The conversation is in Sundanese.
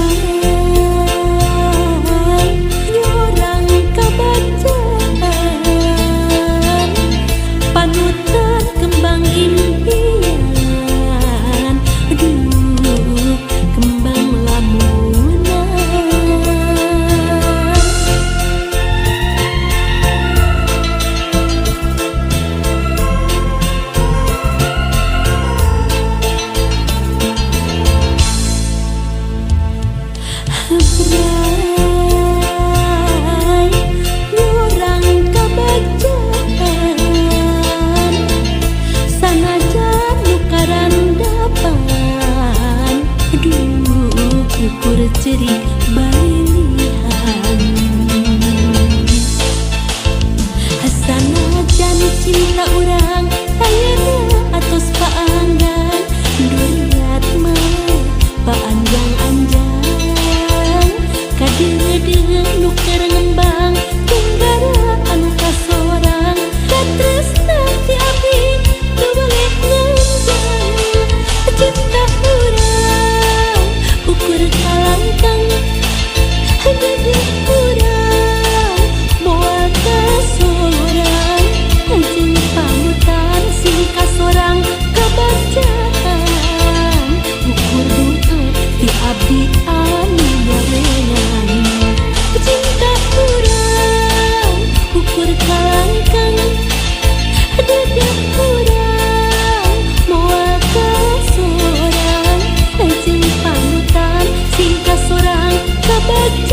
Urang nyorang kabagjaan, panutan kembang impian, aduh kembang lamunan. Bray nyurang kabagjaan, sanajan nu karandapan, aduh ukur cerik balilihan. Sanajan cinta urang ayeuna atos paanggang, duriat mah paanjang-anjang, kadeudeuh nu keur ngembang tenggara anu kasorang, katresna ti abdi teu boleh nganjang. Cinta urang ukur kalangkang, dedeh urang moal kasorang, jeung panutan sing kasorang kabagjaan, ukur doa ti abdi anu nyarengan. Cinta urang ukur kalangkang, dedeh urang moal kasorang, jeung panutan sing kasorang kabagjaan.